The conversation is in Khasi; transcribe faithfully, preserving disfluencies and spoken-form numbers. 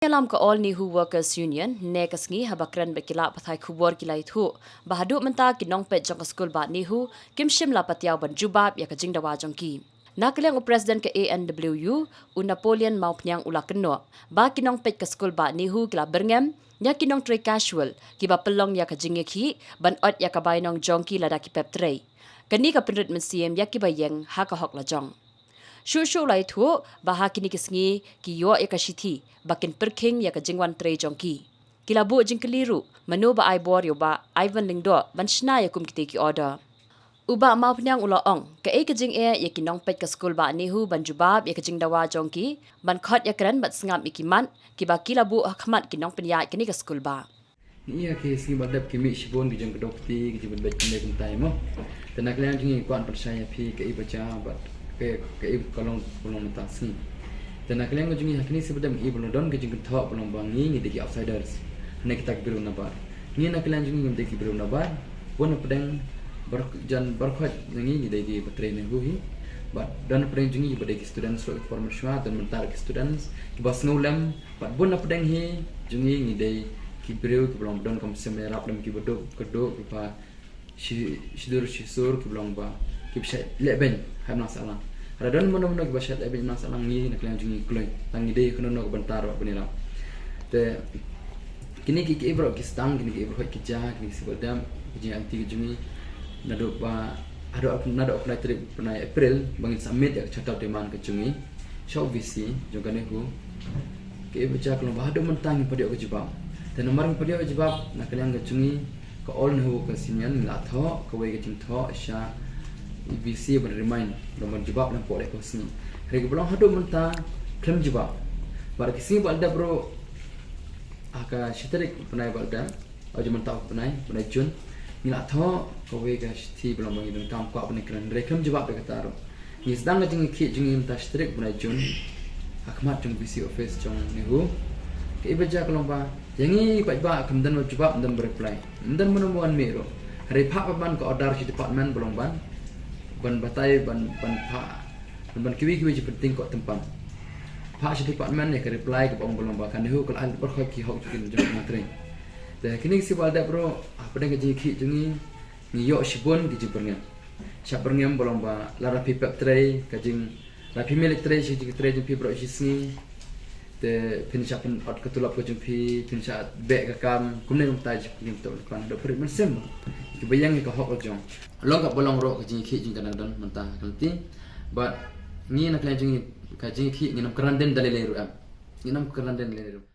Ïalam ka All NEHU Workers Union ne ka sngi haba kren bad ki lad pathai khubor ki la ïathuh ba haduh mynta ki nongpeit jong ka skul bah NEHU kim shym la patiaw ban jubab ïa ka jingdawa jong ki. Na ka liang u president ka A N W U, u Napoleon Mawphniang u la kynnoh ba ki nongpeit ka skul bah NEHU ki la byrngem ïa ki nongtrei casual kiba pynlong ïa ka jingïakhih ban ot ïa ka bainong jong ki lada ki pep trei. Kane ka pynrit mynsiem ïa kiba ïeng ha ka hok lajong. Shuh shuh u la ïathuh ba ha kine ki sngi ki ïoh ïa ka shithi ba kin pyrkhing ïa ka jingwan trei jong ki. Ki la buh jingkylli ruh mano ba ai bor ïa u bah Ivan Lyngdoh ban shna ïa kum kitei ki order. U bah Mawphniang u la ong, kaei ka jingeh ïa ki nongpeit ka skul bah NEHU ban jubab ïa ka jingdawa jong ki ban khot ïakren bad sngap ïa ki mat kiba ki la buh ha khmat ki nongpynïaid kane ka skul bah. Ngi ïa ki sngi ba dep ki mih shibun ki jingkdew kti ki jingpynbeit kumne kumtai mo. Te na ka liang jong ngi kwah pynshai ïa phi kaei ba jia bad kaei ka long ka long mynta sngi. Te na ka liang jong ngi ha kine sngi ba dep ngi ba long don ki jingkynthoh ba long ba ngi ngi dei ki outsiders. Hane kita ki briew nabar. Ngi na ka liang jong ngi ngi dei ki briew nabar. Bun na pdeng bar jan bar khoit ngi ngi dei ki ba trei NEHU hi. Bad don na pdeng jong ngi ba dei ki students ruh ki por mynshuwa don mynta ki students kiba sngewlem. Bad bun na pdeng hi jong ngi ngi dei ki briew kiba long ba don kam sem ïarap lem kiba duk kduk kiba shi shidur shisur kiba long ba kiba shait lehbeiñ ha nang sahlang. Haba don mano mano kiba shait lehbeiñ ha nang sahlang ngi na ka liang jong ngi kloi tang ngi dei kano kano ka bynta ruh ban ïarap. Te kine ki ki ibrok ki stang kine ki ibrok ki ja kine ki sibadam ki jingangti ki jong ngi naduh ba naduh naduh ka tarik bnai April ba ngin submit ïa ka charter of demand ka jong ngi sha u V C jong ka NEHU. Ka ibrok ja ka long ba haduh mynta ngim pat ïoh ka jubab. Te namar ngim pat ïoh ka jubab na ka liang ka jong ngi ka All NEHU Workers Union ngi la thoh kawei ka jingthoh sha V C ban remind ban jubab lem pok leh ka sngi. Hynrei kaba long haduh mynta khlem jubab. Bad ki sngi ba la dep ruh ha ka shi tarik bnai ba la dep, haduh mynta ka bnai, bnai Jun, ngi la thoh kawei ka shithi ba long ba ngi donkam kwah ban kren hynrei khlem jubab da kata ruh. Ngi sdang ka jingïakhih jong ngi mynta shi tarik bnai Jun ha khmat jong VC office jong NEHU. Ka iba ja ka long ba ïa ngi paidbah kam don ba jubab, ym don ba reply, ym don mano mano ban mih ruh. Hynrei phah pat ban ka order shi department ba long ban ban batai ban ban phah ban kiwei kiwei jingpynting ko tympan. Phah shi department ïa ka reply kaba ong ba long ba ka NEHU ka la ai barkhot ki hok jong ki nongtrei. Te kine ki sngi ba la dep ruh hapdeng ka jingïakhih jong ngi ngi ïoh shibun ki jingpyrngem. Shah pyrngem ba long ba lada phi pep trei ka jing, lada phi mih leit trei shi jingtrei jong phi baroh shi sngi. Te phin shah pynot ka tulop ka jong phi, phin shah beh ka kam, kumne kumta jingpyrngem to kan da pyrngem mynsiem. Kiba ïeng ïa ka hok ka jong. Long kaba long ruh ka jingïakhih jong ka dang don mynta ka lynti. Bad ngi na ka liang jong ngi ka jingïakhih ngin ym kren dien da lei lei ruh em. Ngin ym kren dien da lei lei ruh.